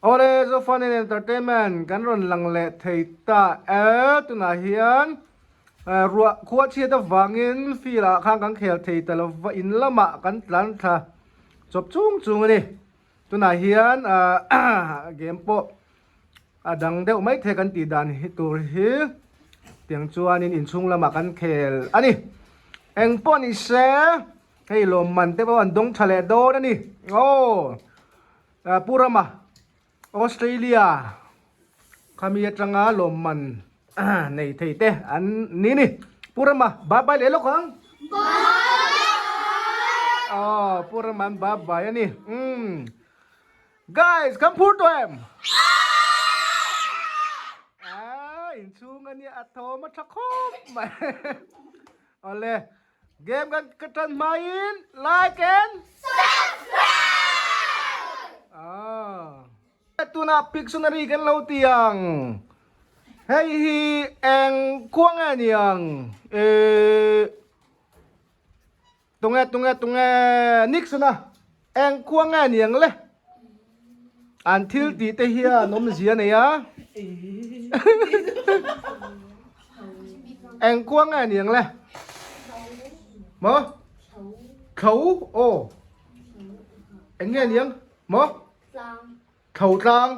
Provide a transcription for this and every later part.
Awle Zofan in Entertainment kan rawn lang leh thei ta e, tunah hian ruah khua chhiat avangin field ah khan kan khel thei ta lova in lamah kan tlan thla chawp chung chung a ni. Tunah hian game pawh a dang deuh mai thei kan tih dan hi tur hi tiang chuanin inchhung lamah kan khel a ni. Eng pawh ni se hei lawmman te pawh an dawng tha leh dawn a ni. Aw Pu Rama Australia khami atanga lawmman nei thei te an ni ni. Pu Rama bye bye leh lawk ang. Aw Pu Rama an bye bye a ni. Umm Guys kan phur tawh em? Aaa inchhung a nia a thawm a tha khawp mai. Awle game kan ka tan hmain like and subscribe. Aaa tunah Pictionary kan lo ti ang. Hei hi eng khua nge ni ang? Ehh. Tunge tunge tunge Nixon a eng khua nge ni ang le? An thil tih te hian awmzia nei a. Eng khua nge ni ang le? Maw? Thlo aw. Eng nge ni ang? Maw? Thlo tlang.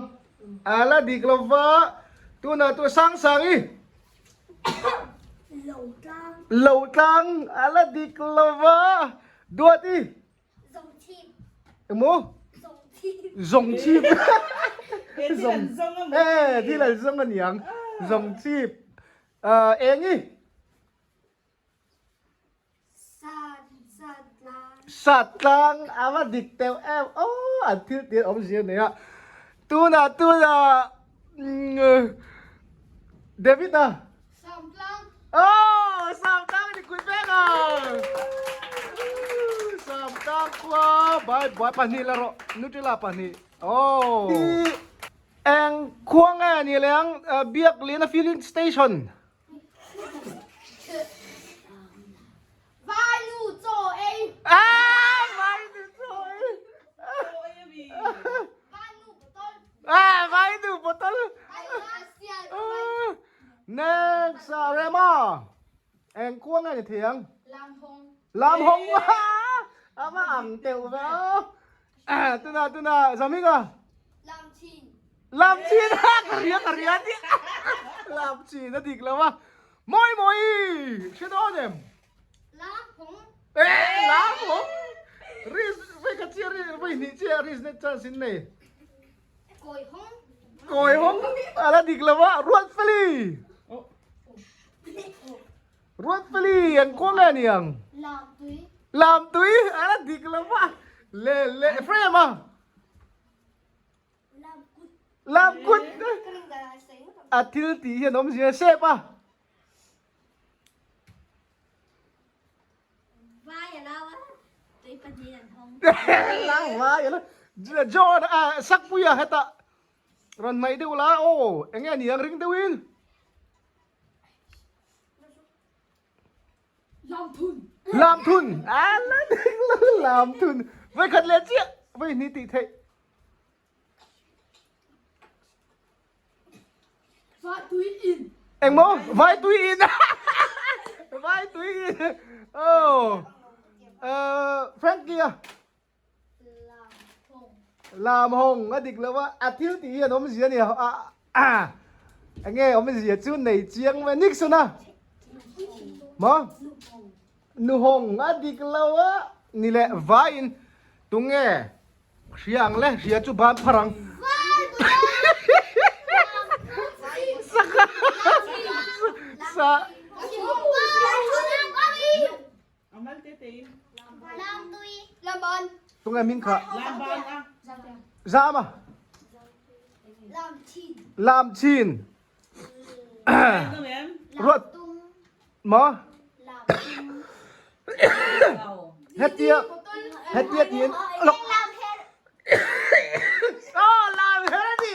A la dik lova tunah tu sang sang i. Lo tlang a la dik lo va. Duat i. Emaw? Zawng chip. Zawng. Eh, thil an zawng a niang. Zawng chip. Eng i. Sat tlang a va dik teuh em aw an thil tih an awmzia nei a tunah tunah David a aw sam tlang a ni kui vek a sam tlang khua bai buai pahnih la rawh Nutella pahnih aw eng khua nge ni leh ang Biakliana filling station. Vai nu chaw ei. Ah, vai nu chaw ei. Chaw ei ami. Vai nu bottle. Ah, vai nu bottle. Ai vai sial vai. Next, Rema. Eng kuang nge ni thiang? Lam hong. Lam hong. Ama ang teuh ve a. Tuna tuna Zaminga. Lam chin. Lam chin a ka ria ka ria ti. Lam chin a dik lo a. Mawi mawi hre dawn em? Lam hong. Eh lam hong. Riz vei khat chiah ri vei hnih chiah riz net chance in nei. Kawi hong. Kawi hong a la dik lo a Ruat Feli. Ruat Feli an kuang nge niang? Lam tui. Lam tui a la dik lo a. Le le Ephraim a. Lam kut a thil tih hian awmzia sep a. Vai a la John a sakpuia hetah rawn hnaih deuh la aw eng nge ni ang ring deuhin. Lam thun a la dik lo lam thun vawikhat leh chiah vawihnih tih theih. Vai tui in. Engmaw? Vai tui in. Vai tui in. Oh. Frankie a. Lam hong a dik lo a, a thil tih hi an awmzia a ni a. Enge awmzia chu nei chiang mai Nixon a. Maw? Nuhawng a dik lo a ni leh vaiin tunge hria ang le hria chu ban phar ang. Sa Tunge min kha Zam a Lam chin Ruat Maw? Hetia hetia tiin lok. Oh, lam her ani.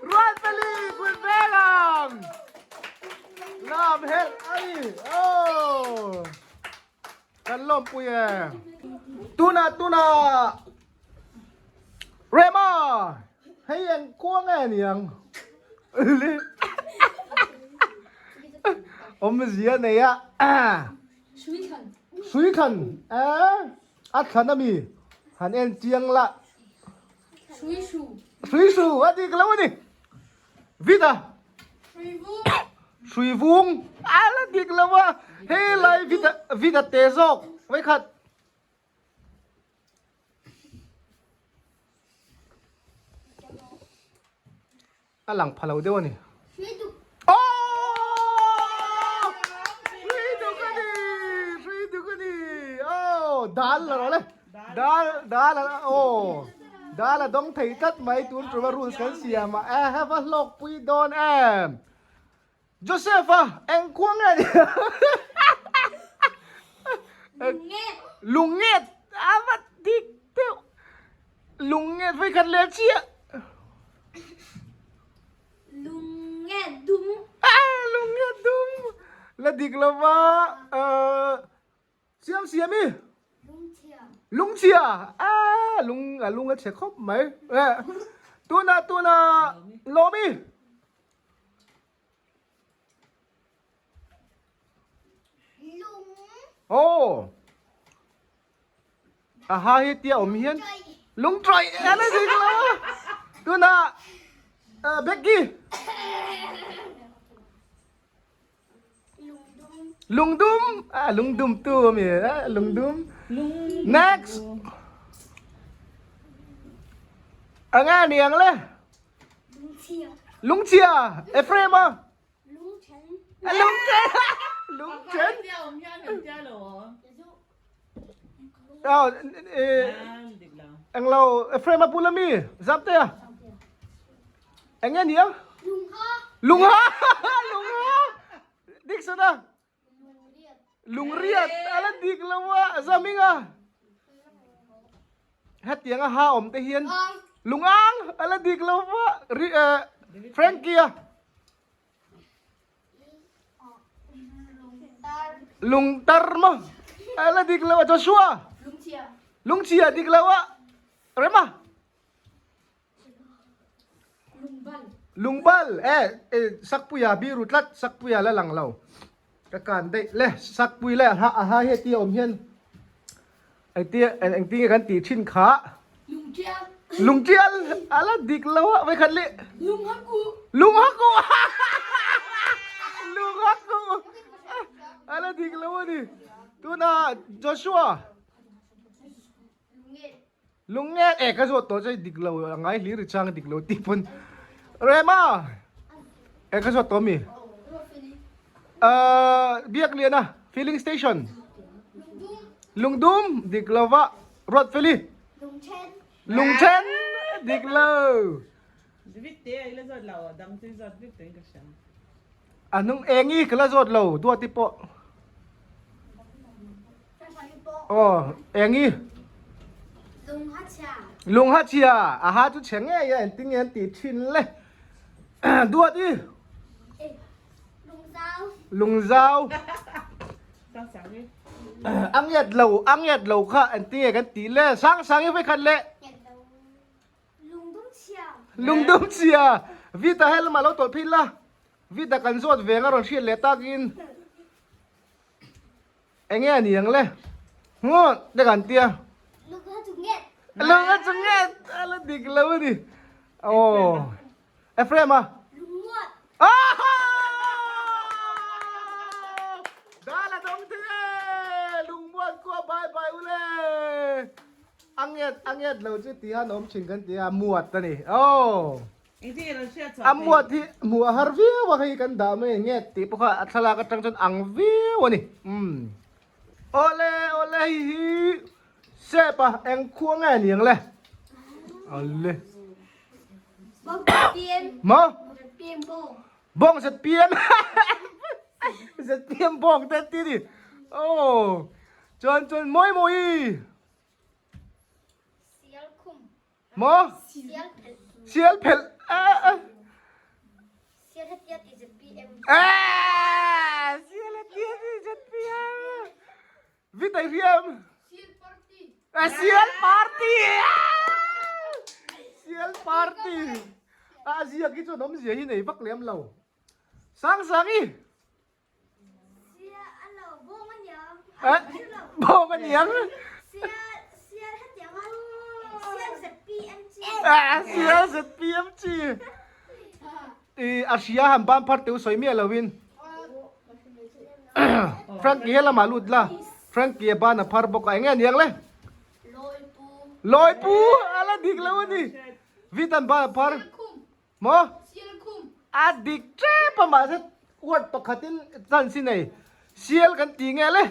Ruat pali kun belang. Lam her ani. Oh. Kan lom pui e. Tuna tuna. Rema. Hei eng khua nge niang? Awmzia nei a. Suithlan. Suithlan e a thlan ami han en chiang la. Suisu. Suisu a dik lo ani. Vida. Suivung. Suivung a la dik lo a. Hei lai vida vida te zawk vawikhat. A lang pha lo deuh a ni. Aww! Hrui duk a ni! Hrui duk a ni! Aww! Dal la rawh le. Dal, dal a, aww! Dal a dawng thei tlat mai tun tura rules kan siam a. E, heva hlawkpui dawn em? Joseph-a eng khua nge ni? Lungnget. Lungnget a va dik deuh. Lungnget vawi khat leh chiah. Lungnget dum. Ah, lungnget dum. La dik lova Siam siam i. Lungchhia. Lungchhia. Ah, lung a lung a chhe khawp mai. Eh, tuna tuna lawm i. Lung. Oh. Aha hi tia awm hian. Lung trai. Ana dik lo. Tuna Becky. Lungdum ah lungdum tu ami eh lungdum next anga niang le lungchia Ephraim a lungchen lungchen oh englo Ephraim a bul ami zapte a Eng nge nia? Lungha. Lungha. Lungha. Dik sana. Lungriat. Ala dik lo a. Zaminga. Hetiang a ha awm te hian. Lungang. Ala dik lo va. Ri eh Frankie a. Lungtar maw. Ala dik lo a Joshua. Lungchia. Lungchia dik lo a. Rema. Lungbal. Lungbal e e sakpuia biru tlat sakpuia la lang lo ka kan daih le sakpui le ha a ha he tia awm hian engtia engti nge kan tih thin kha Lungtial. Lungtial ala dik lo a vawikhat leh Lunghaku. Lunghaku Lunghaku ala dik lo ani tuna Joshua Lungnget e ka zawt tawh chu dik lo a ngai hlir ri chang dik lo tih pawn Rema e ka zawt tawh mi uh, Biakliana filling station Lungdum dik lo va Ruatfeli Lungthen dik lo A hnung eng i ka la zawt lo duati pawh. Aw eng i. Lung ha chhia a ha chu chhe ngei a engtin nge an tih thin le. Duat i. Lung zau. A ngiat lo a ngiat lo kha engtin nge kan tih le sang sang i vawikhat le. Lungdum chhia. Vita he lamah lo tawlh phei la. Vita kan zawt veng a rawn hriat leh takin enge a ni ang le. Ngawt te kan tia. Lung a chu nget. A la dik lo a ni. Aw. Ephraim a. Dal a dawng thei e. Lungmuan kua bye bye ule. A nget a nget lo chu ti hian awm thin kan ti a muat a ni aw a muat hi hmuh a har viau a hei kan dah mai nget tih pawh kha a thlalak atang chuan ang viau a ni umm awle awle hei hi sep a eng khua nge ni ang le awle maw bawng zpm zpm bawng te ti ni aw chuan chuan mawi mawi Maw? Sial phelh. Sial hatia ti ZPM. Sial hatia ti ZPM. Vi tai riam. Sial party. Sial party. Sial party a ziak hi chuan awmzia hi nei vak lem lo. Sangsangi! Sial a lo bawng a niang. Eh, bawng a niang. Sial sial hetiang a sial ZPM chi. Ah, sial ZPM chi. I a hria han ban phar teu sawi miah loin. Frankie he lamah lut la. Frankie a ban a phar bawk a, enge a niang le? Lawipu. Lawipu a la dik lo a ni. Vitan ban a phar. Maw? A dik tep a mahse word pakhatin chance i nei. Sial kan ti nge le?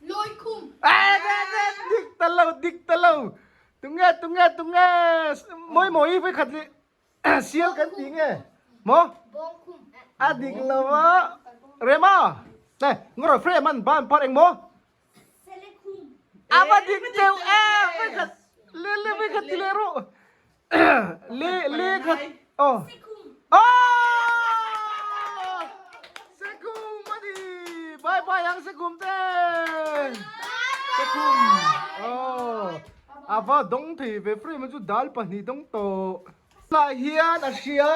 Lawikhum. Dik ta lo, dik ta lo. Tunge, tunge, tunge. Mawi mawi vawikhat leh Sial kan ti nge maw? A dik lo a. Rema! Ne, ngawrh frame an ban par eng maw? A va dik deuh em! Vai khat, le le vai khat ti leh rawh. Le le khat, aw. Aww! Sekhum a ni! Bye bye ang Sekhum te! Sekhum! Aw. A va dawng thei ve frame chu dal pahnih dawng tawh. Tunah hian a hria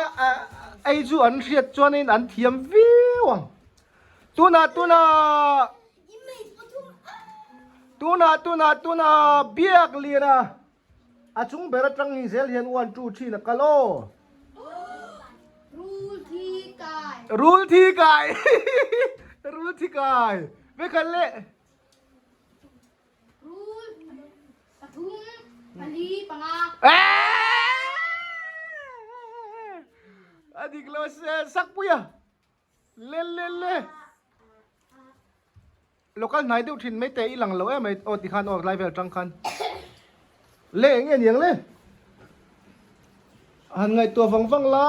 ei chu an hriat chuanin an thiam viau ang. Tunah tunah tunah tunah tunah biak lian a a chung ber atang hi zel hian 1 2 thin a kal aw. Rul thi kai. Rul thi kai. Rul thi kai. Vekhan le. Rul pathum pali panga. A dik lo se sak pui a. Le le le. Local hnai deuh thin mai te i lang lo em ai aw ti khan aw lai vel tang khan. Le eng nge niang le. Han ngaihtuah vang vang la.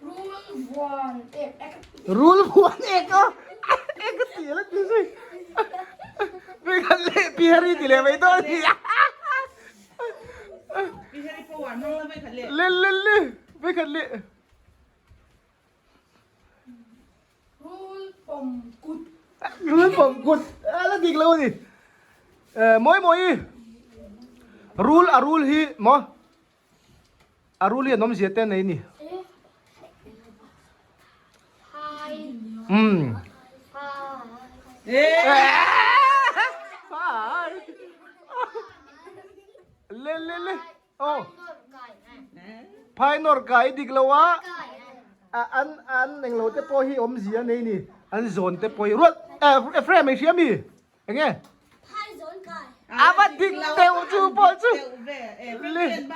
Rul vuan ek ek. Rul vuan ek a. Ek a ti la ti zui. Ve khan le pi hari ti le mai dawn ni. Pi hari pawh an hmang la ve khat le. Le le le ve khat le. Rul pawm kut. Rul pawm kut. A la dik lo ani. Mawi mawi. Rul a rul hi maw. A rul hi an awmzia te nei ni. Umm. Le le le. Oh. Phai nawr kai dik lo a. An an englo te pawh hi awmzia nei ni. An zawn te pawh hi ruat. Ephraim ei hria mi? Enge? A va dik deuh chu pawh chu.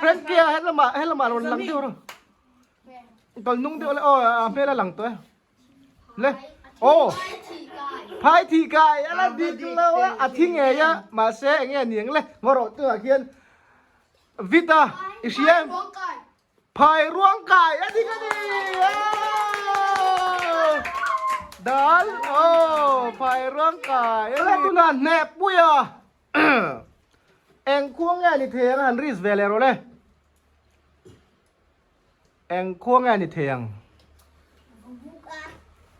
Frankie a helama helama rawn lang deuh rawh. Kal nung deuh le aw a hmel a lang tawh e. Le aw phai thi kai a la dik lo a a thi ngei a mahse enge a niang le ngaw rawh tunah khian Vita i hria em? Phai ruang kai a dik a ni! Dal aw phai ruang kai a ni. Tunah hneh pui a eng khua nge ni thei ang a han risk ve leh rawh le. Eng khua nge ni thei ang?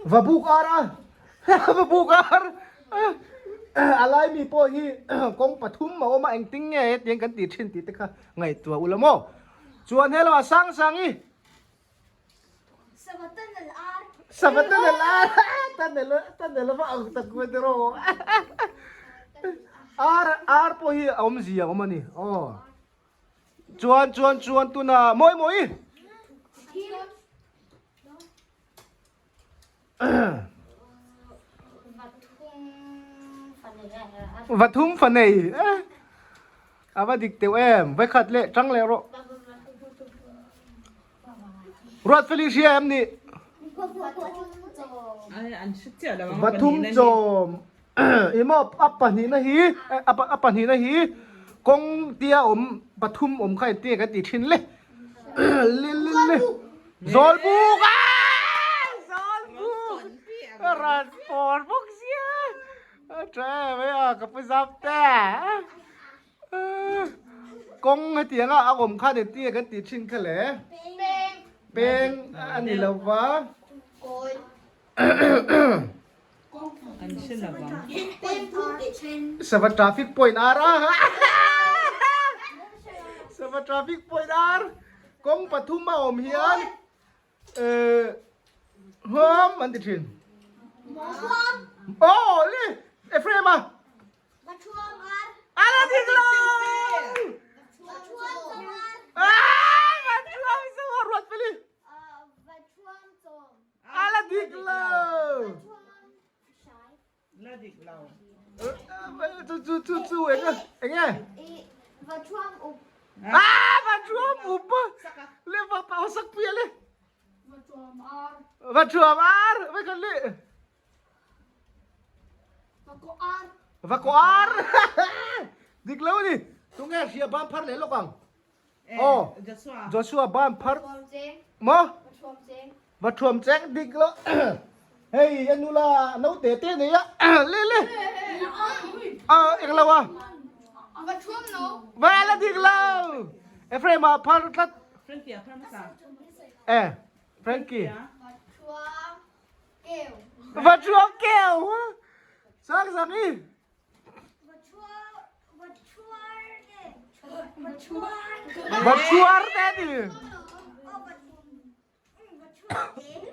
Va buk ar a va buk ar a lai mi pawh hi kawng pathum a awm a engtin nge hetiang kan tih thin tih te kha ngaihtuah ula maw chuan hello a sang sang i Savatan al ar tunnel tunnel a va ang tak ve tiraw ar ar pawh hi a awmzia a awm a ni aw. Chuan chuan chuan tuna mawi mawi. Vathum fa nei a va dik teuh em vaikhat leh tang leh rawh. Ruat Feli hria em ni? Vathum chawm emaw a pahnihna hi a pahnihna hi kawng tia awm pathum awm kha engtin nge kan tih thin le le le le Zawlbuk aa Zawlbuk ran pawn bawk sia a tha em mai a ka pu zap te. Kawng hetianga a awm khan engtin nge kan tih thin kha le? Peng. Peng a ni lo va. Kawi. An hre lo vang. Sava traffic point ar a. Sava. Va traffic point ar kawng pathum a awm hian eh huam an ti thin. Huam. Aw le Ephraim a. Va thuam ar. A la dik lo. Va thuam chawm ar. Ah va thuam chawm ar ruat feli. Va thuam chawm. A la dik lo. Va thuam hrai. La dik lo. Chu chu chu chu eng eng nge? I va thuam up. Ah va thuam up. Le va pau sak pui le. Va thuam ar. Va thuam ar. Va kan le. Va ko ar. Va ko ar. Dik lo ni. Tunge hria ban phar le lok ang. Oh. Joshua. Joshua ban phar. Thuam cheng. Mo? Va thuam cheng. Va thuam cheng dik lo. Hei anula no te te nei a. Le le. A eng lo a. Va thuam no. Va la dik lo. Ephraim a phar tlat. Frankie a phar hmasa. Eh Frankie. Va thuam keu. Va thuam keu. Sang sang i. Va chuar te ni.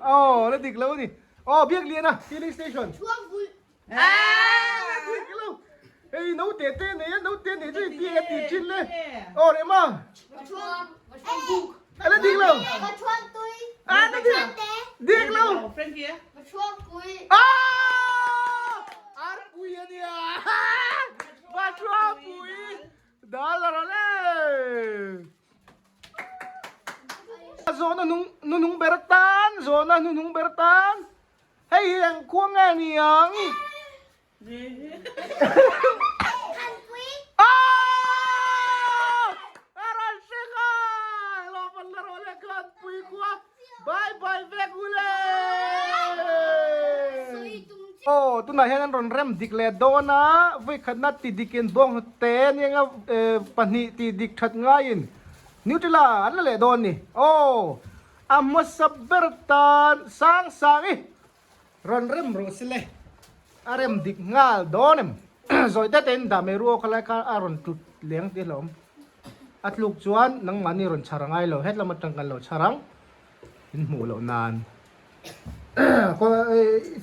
Oh, la dik lo ni. Oh, biak lian a, filling station. Ah, la dik lo. Ei, no te te nei, no te nei chu ti ti chin le. Oh, re ma. La dik lo. Ah, la dik. Dik lo. Frankie. Ah! Arpui a nia! Va thuampui! Dal a rawn e! Zawhna nung nunung ber tan, zawhna nunung ber tan. Hei hi eng khua nge niang? Ah! A rawn hre nghal! Lawm an la rawh le Khanpui khua. Bye bye vek u le! Aw tunah hian an rawn rem dik leh dawn a, vawikhatna ti dikin bawng hnute anianga pahnih ti dik that ngaiin Nutella an la leh dawn ni. Aw a hmasa ber tan sang sang i rawn rem rawh si le, a rem dik nghal dawn em? Zawi te tein dah mai ruo khalai kha a rawn tlut leng tih hlawm. A tluk chuan nangmahni rawn chhar a ngai lo, hetlam atang kan lo chhar ang, in hmuh loh nan.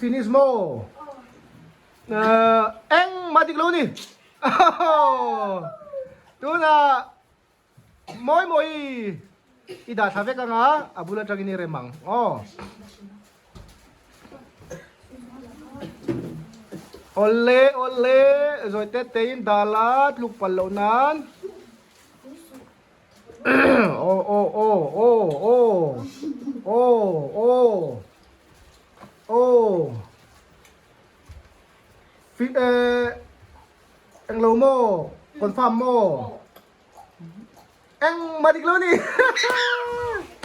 Finish maw? Eng mah dik lo ni. Tunah mawi mawi i dah thla vek anga a bul atangin i rem ang aw. Awle awle zawi te te in dah la tluk palh loh nan aw aw aw aw aw aw aw aw fi eh englo maw confirm maw Eng mah dik lo ni.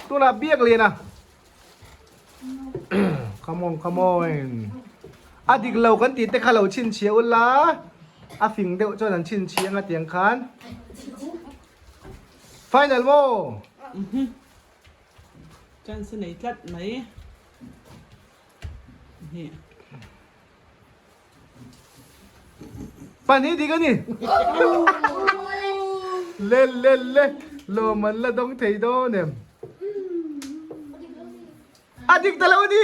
Tunah biak lian a. Come on, come on. A dik lo kan tih te kha lo chhinchhiah ula. A fing deuh chuan an chhinchhiah anga tiang khan. Final maw? Chance nei tlat mai. Hi. Pahnih dik a ni. Le le le lawm an la dawng thei dawn em? A dik ta lo a ni.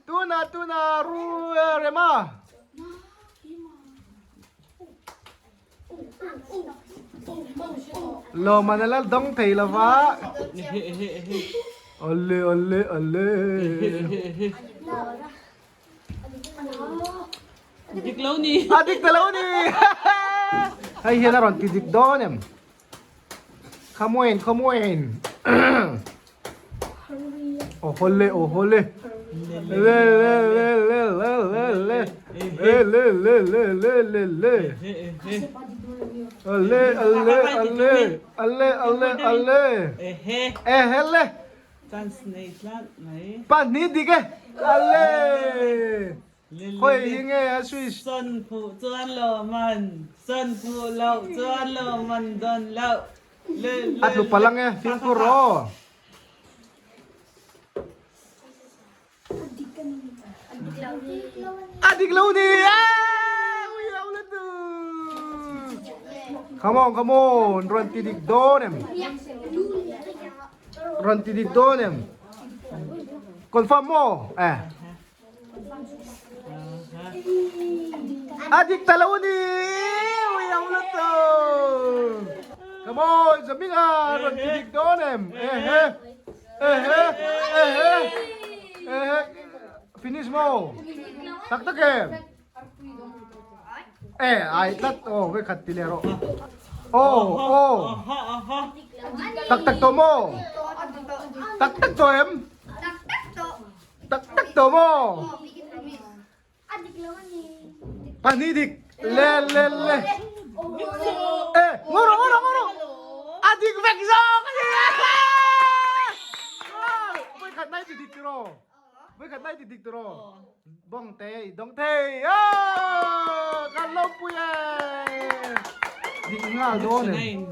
Tuna tuna ru rema. Lawm an la dawng thei lo va. Awle awle awle. Dik lo ni. A dik ta lo ni. Hei hian a rawn ti dik dawn em? Khamuain khamuain. Aw hawle aw hawle. Le le le le le le le. Le le le le le le le. Ale ale ale ale ale ale. Ehe le. Chance nei tlat mai. Pahnih dik e. Ale. Khawi hi nge a switch? Sawn phuh chuan lo man, sawn phuh loh chuan lo man dawn loh. Le le A tlu palang e, fimkhur aw. A dik lo ni. Ui lo le tu. Come on, come on, rawn ti dik dawn em? Rawn ti dik dawn em? Confirm maw? Eh. A dik ta lo ni! Ui ang lutuk! Come on, Zaminga, rawn ti dik dawn em? Ehe, ehe, ehe, ehe. Finish maw? Tak tak em? Eh, ai tlat. Oh, ve khat ti leh rawh. Oh, oh. Tak tak tawh maw? Tak tak tawh em? Tak tak tawh maw? Pahnih dik. Le le le. Eh, ngawh rawh, ngawh rawh, ngawh rawh. A dik vek zawk a ni. Voi khat nai ti dik tiraw? Voi khat nai ti dik tiraw? Bawng te i dawng thei. Aww! Kan lawmpui e! Dik nghal dawn em?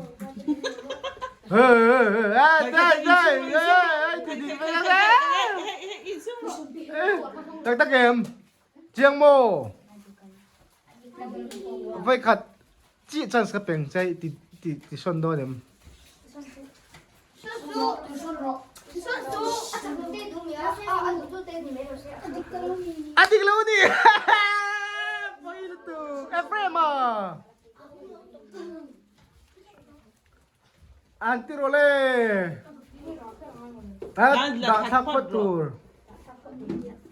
Hey hey hey hey hey hey ti dik vek a e! Tak tak em? Chiang maw? Voi khat Chih chance ka peng che ti ti ti sawn dawn em? A dik lo ni. Poi lutuk. Ephraim a. An ti rawh le. Dah thlak phawt tur.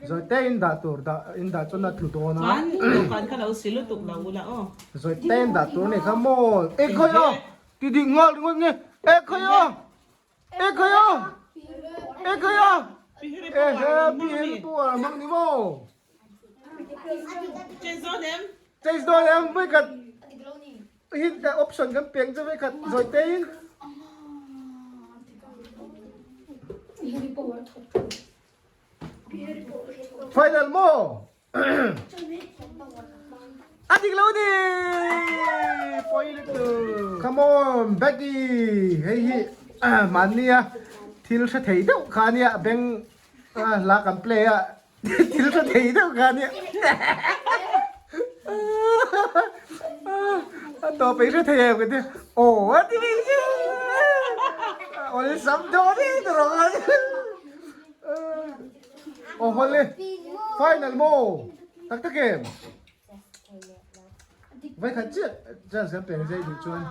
Zawite in dah tur dah in dah chuan a tlu dawn a. Chuan dawhkan kha lo si lutuk lo ula aw. Zawite in dah tur a nih kha maw. E khawi aw ti dik nghal ringawt nge. E khawi aw e khawi aw e khawi aw e he pi hel pawh a hmang ni maw. Change dawn em? Change dawn em vawikhat Hi option kan peng chu vekhat zawi te in. Final maw? A dik lo ni! Poi lutuk. Come on, Becky! Hei hi mahni a thil hre thei deuh kha ania beng la kan play a Thil tha thei deuh kha nia. A tawp ei hre thei em ka ti. Aw a ti mai chu. Awlsam dawn e ti rawh a. Aw hawl e. Final maw? Tak tak em? Vai khat chiah chance kan peng zai duh chuan.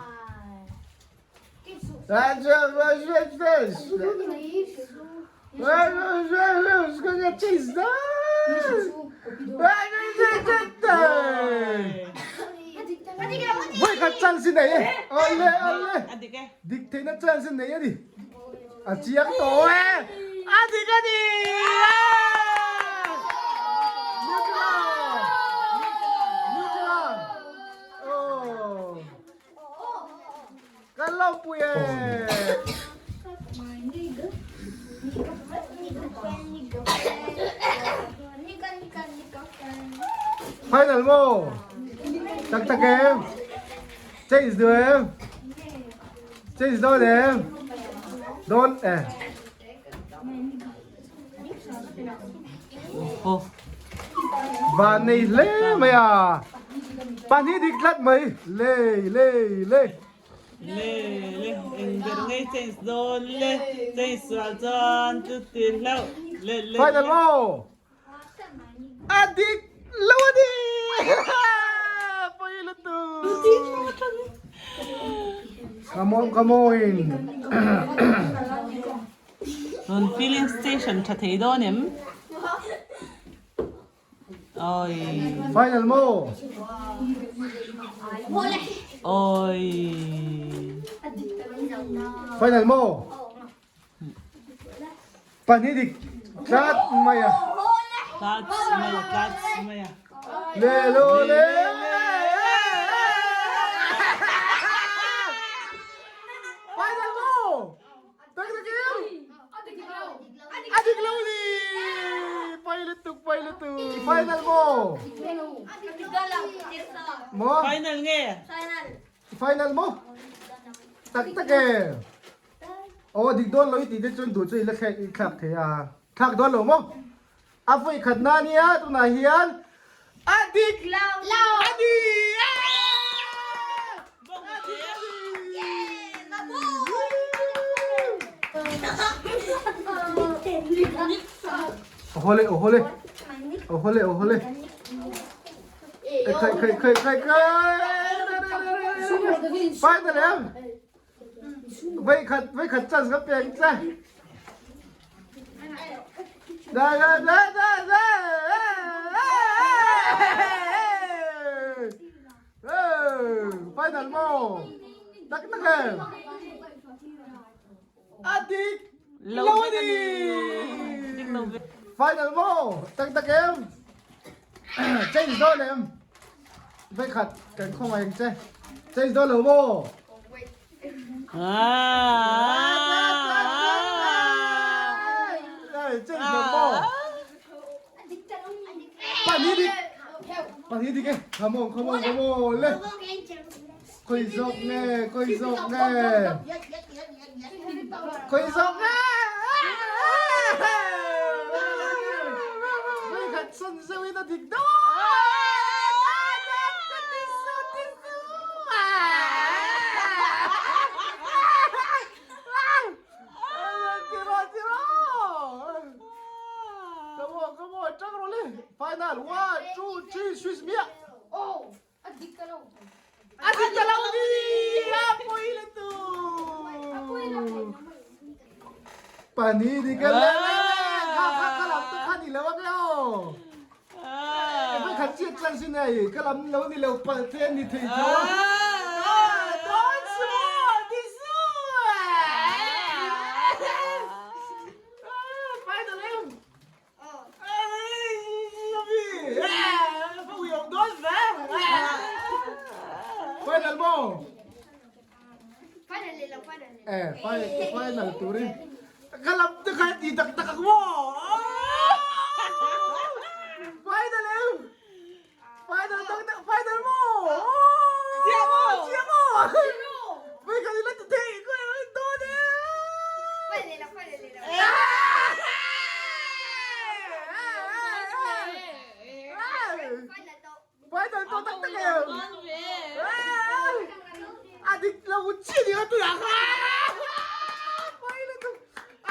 Voi khat chance nei e. Ole ole. Dik theihna chance nei a ni. A chiang tawh e. A dik a ni. Neutral. Oh. Kan lo pui e! Final maw? Tak tak em? Change duh em? Change dawn em? Dawn e. Van nei hle mai a. Pahnih dik tlat mai. Le le le. Le le eng ber ngei change dawn le change sual chuan chu ti hlauh le le. Final maw? A dik lo a ni. Pawi lutuk. Come on, come on. Rawn filling station tha thei dawn em? Oi. Final maw? Oi. Final maw? Pahnih dik tlat mai a. Tlat mai a, tlat mai a. Le lo le. Final maw? Tak tak em? A dik lo ni. Pai lutuk, pai lutuk. Final maw? Maw? Final nge? Final maw? Tak tak e. Aw dik dawn lo i tih te chuan duh chu i la thlek i thlak thei a. Thlak dawn lo maw? A vawi khat na nia tunah hian a dik a ni. A dik a ni. Awhawle awhawle awhawle awhawle khai khai khai khai khai final em vei khat vei khat chance ka pek che da da da da da final mo tak tak em A dik lo a ni. Final maw? Tak tak em? Change dawn em? Vei khat kan khawngaih ang che. Change dawn lo maw? Change lo maw? Pahnih dik. Pahnih dik e. Come on, come on, come on. Le. Khawi zawk nge, khawi zawk nge. Khawi zawk nge. Vei khat sawn zeuh in a dik dawn. Come on, come on, tang rawh le. Final, one, two, three, switch miah. A dik ta lo. A dik ta lo ni! A pawi le tu! Pani dik le le le! Kha kha kha lam te kha ni lo ang le aw. Vai khat chiat chan sin ei ka lam lo ni lo pal te ni thei tho a. Don't small this Final em. Final maw? Final le lo final le. Eh, final turin. Ka lam te kha ti tak tak ang maw? Final em. Final tak tak final maw? Chiang maw? Chiang maw? Wait, kan ila ti thei ko dawn e. Final le lo final le lo. Final to tak tak em. A dik lo chi ni tu ya kha. Final to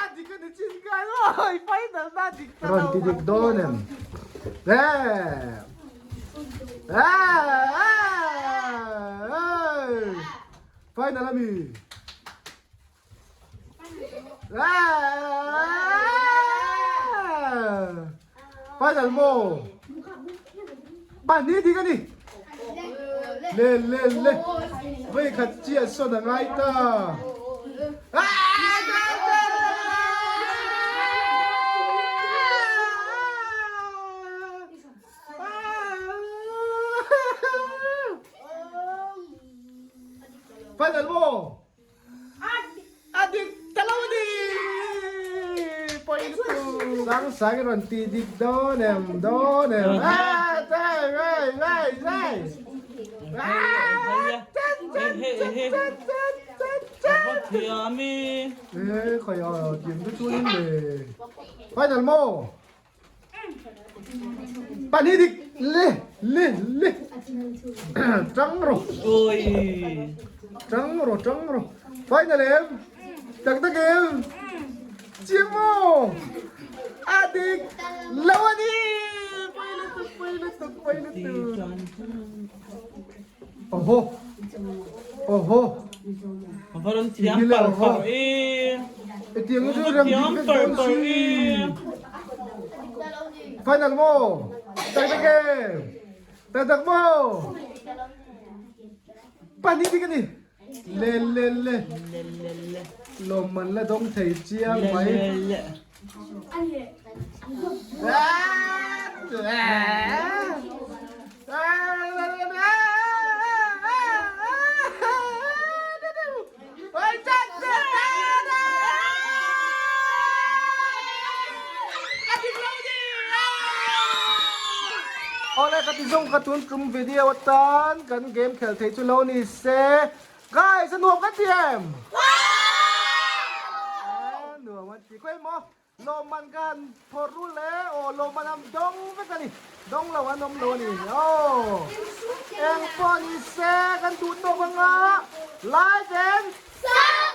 a dik ni chin ka oi final na dik ta lo. Ron ti dik dawn em. Le. Final ami. Final maw? Pahnih dik a ni. Le le le. Vei khat chiah sawn a ngai ta. Final maw? A dik ta lo a ni! Point tu! Sang sang i rawn ti dik dawn em dawn em. Zai zai zai zai. Ê khỏi ờ kiếm cái chuông để final maw? Pahnih dik le le le tang ro Ui. tang ro tang ro final em tak tak em chiang maw a dik lo a ni pui lutuk pui lutuk pui lutuk oho oho Varan thiam par par e. Tiang chu ram Thiam dik par vek par dawn e. si. Final maw? Tak tak em? Tak tak maw? Pahnih dik a ni. Le le le. Lawmman la dawng thei chiang mai. Le le. Awle ka ti zawng ka tun tum video atan kan game khel thei chu lo ni se guys a nuam kan ti em nuam an ti khawi maw Lawmman khan phawrh ru le aw lawmman am dawng vek a ni dawng lo an awm lo a ni aw eng pawh ni se kan duh tawk anga like and Subscribe!